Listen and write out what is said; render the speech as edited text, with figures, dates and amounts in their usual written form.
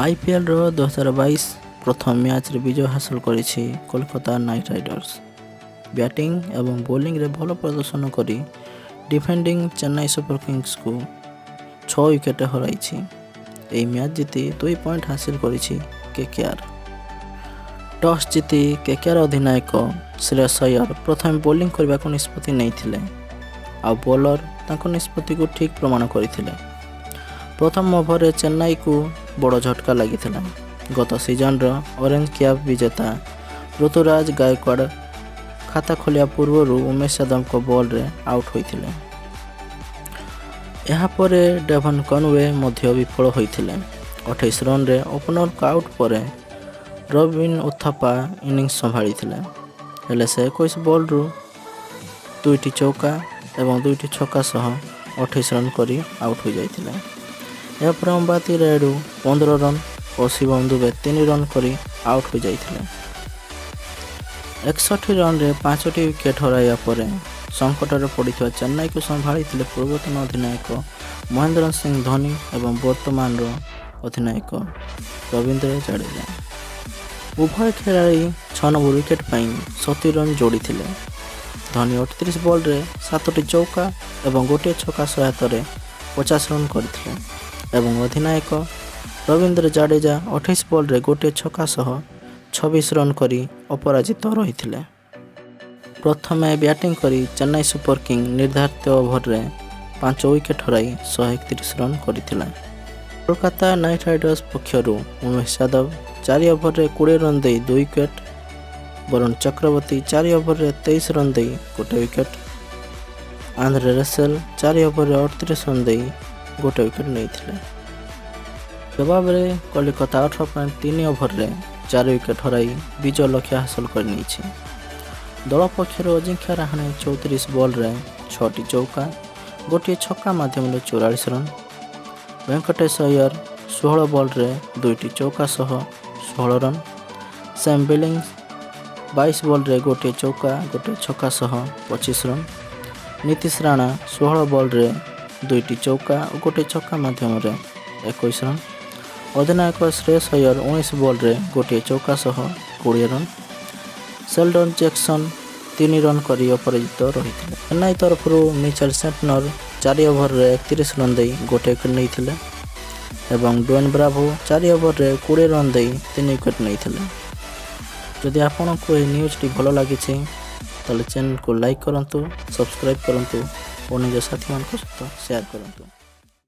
ଆଇପିଏଲ୍ର 2022 ପ୍ରଥମ ମ୍ୟାଚ୍ରେ ବିଜୟ ହାସଲ କରିଛି କୋଲକାତା ନାଇଟ୍ ରାଇଡର୍ସ। ବ୍ୟାଟିଂ ଏବଂ ବୋଲିଂରେ ଭଲ ପ୍ରଦର୍ଶନ କରି ଡିଫେଣ୍ଡିଂ ଚେନ୍ନାଇ ସୁପର କିଙ୍ଗସକୁ 6 ୱିକେଟରେ ହରାଇଛି। ଏହି ମ୍ୟାଚ୍ ଜିତି 2 ପଏଣ୍ଟ ହାସଲ କରିଛି କେକେଆର୍। ଟସ୍ ଜିତି କେକେଆର୍ ଅଧିନାୟକ ଶ୍ରେୟସ ଅୟର ପ୍ରଥମେ ବୋଲିଂ କରିବାକୁ ନିଷ୍ପତ୍ତି ନେଇଥିଲେ। ଆଉ ବୋଲର ତାଙ୍କ ନିଷ୍ପତ୍ତିକୁ ଠିକ୍ ପ୍ରମାଣ କରିଥିଲେ। ପ୍ରଥମ ଓଭରରେ ଚେନ୍ନାଇକୁ ବଡ଼ ଝଟକା ଲାଗିଥିଲା। ଗତ ସିଜନର ଅରେଞ୍ଜ କ୍ୟାପ୍ ବିଜେତା ଋତୁରାଜ ଗାୟକୱାଡ଼ ଖାତା ଖୋଲିବା ପୂର୍ବରୁ ଉମେଶ ଯାଦବଙ୍କ ବଲ୍ରେ ଆଉଟ୍ ହୋଇଥିଲେ। ଏହାପରେ ଡେଭନ୍ କନୱେ ମଧ୍ୟ ବିଫଳ ହୋଇଥିଲେ। 28 ରନରେ ଓପନରଙ୍କ ଆଉଟ୍ ପରେ ରବିନ ଉଥପ୍ପା ଇନିଂସ ସମ୍ଭାଳିଥିଲେ। ହେଲେ ସେ 21 ବଲ୍ରୁ ଦୁଇଟି ଚୌକା ଏବଂ ଦୁଇଟି ଛକା ସହ 28 ରନ୍ କରି ଆଉଟ୍ ହୋଇଯାଇଥିଲେ। ଏହାପରେ ଅମ୍ବାତି ରାୟୁଡୁ 15 ରନ୍ ଓ ଶିବମ ଦୁବେ 3 ରନ୍ କରି ଆଉଟ୍ ହୋଇଯାଇଥିଲେ। 61 ରନରେ ପାଞ୍ଚଟି ୱିକେଟ୍ ହରାଇବା ପରେ ସଙ୍କଟରେ ପଡ଼ିଥିବା ଚେନ୍ନାଇକୁ ସମ୍ଭାଳିଥିଲେ ପୂର୍ବତନ ଅଧିନାୟକ ମହେନ୍ଦ୍ର ସିଂ ଧୋନି ଏବଂ ବର୍ତ୍ତମାନର ଅଧିନାୟକ ରବୀନ୍ଦ୍ର ଜାଡେଜା। ଉଭୟ ଖେଳାଳି 6 ନମ୍ବର ୱିକେଟ୍ ପାଇଁ 70 ରନ୍ ଯୋଡ଼ିଥିଲେ। ଧୋନି 38 ବଲ୍ରେ ସାତୋଟି ଚୌକା ଏବଂ ଗୋଟିଏ ଛକା ସହାୟତାରେ 50 ରନ୍ କରିଥିଲେ ଏବଂ ଅଧିନାୟକ ରବୀନ୍ଦ୍ର ଜାଡେଜା 28 ବଲ୍ରେ ଗୋଟିଏ ଛକା ସହ 26 ରନ୍ କରି ଅପରାଜିତ ରହିଥିଲେ। ପ୍ରଥମେ ବ୍ୟାଟିଂ କରି ଚେନ୍ନାଇ ସୁପର କିଙ୍ଗ ନିର୍ଦ୍ଧାରିତ ଓଭରରେ ପାଞ୍ଚ ୱିକେଟ୍ ହରାଇ 131 ରନ୍ କରିଥିଲା। କୋଲକାତା ନାଇଟ୍ ରାଇଡର୍ସ ପକ୍ଷରୁ ଉମେଶ ଯାଦବ 4 ଓଭରରେ 20 ରନ୍ ଦେଇ ଦୁଇ ୱିକେଟ୍, ବରୁଣ ଚକ୍ରବର୍ତ୍ତୀ 4 ଓଭରରେ 23 ରନ୍ ଦେଇ ଗୋଟେ ୱିକେଟ୍, ଆନ୍ଦ୍ରେ ରସେଲ 4 ଓଭରରେ 38 ରନ୍ ଦେଇ ଗୋଟେ ୱିକେଟ୍ ନେଇଥିଲେ। ଜବାବରେ କଲିକତା 18.3 ଓଭରରେ ଚାରି ୱିକେଟ୍ ହରାଇ ବିଜୟ ଲକ୍ଷ୍ୟ ହାସଲ କରିନେଇଛି। ଦଳ ପକ୍ଷରୁ ଅଜିଙ୍କ୍ୟ ରାହାଣେ 34 ବଲ୍ରେ ଛଅଟି ଚୌକା, ଗୋଟିଏ ଛକା ମାଧ୍ୟମରେ 44 ରନ୍, ଭେଙ୍କଟେଶ ଅୟର 16 ବଲ୍ରେ ଦୁଇଟି ଚୌକା ସହ 16 ରନ୍, ସ୍ୟାମ୍ ବିଲିଙ୍ଗସ୍ 22 ବଲ୍ରେ ଗୋଟିଏ ଚୌକା, ଗୋଟିଏ ଛକା ସହ 25 ରନ୍, ନୀତିଶ ରାଣା 16 ବଲ୍ରେ ଦୁଇଟି ଚୌକା ଓ ଗୋଟିଏ ଛକା ମାଧ୍ୟମରେ 21 ରନ୍, ଅଧିନାୟକ ଶ୍ରେୟସ ଅୟର 19 ବଲ୍ରେ ଗୋଟିଏ ଚୌକା ସହ 20 ରନ୍, ଶେଲ୍ଡନ୍ ଜ୍ୟାକସନ୍ 3 ରନ୍ କରି ଅପରାଜିତ ରହିଥିଲେ। ଚେନ୍ନାଇ ତରଫରୁ ମିଚେଲ ସାଣ୍ଟନର 4 ଓଭରରେ 31 ରନ୍ ଦେଇ ଗୋଟିଏ ୱିକେଟ୍ ନେଇଥିଲେ ଏବଂ ଡ୍ୱେନ୍ ବ୍ରାଭୋ 4 ଓଭରରେ 20 ରନ୍ ଦେଇ ତିନି ୱିକେଟ୍ ନେଇଥିଲେ। ଯଦି ଆପଣଙ୍କୁ ଏହି ନ୍ୟୁଜ୍ଟି ଭଲ ଲାଗିଛି, ତାହେଲେ ଚ୍ୟାନେଲକୁ ଲାଇକ୍ କରନ୍ତୁ, ସବସ୍କ୍ରାଇବ୍ କରନ୍ତୁ ଓ ନିଜ ସାଥିମାନଙ୍କ ସହିତ ସେୟାର କରନ୍ତୁ।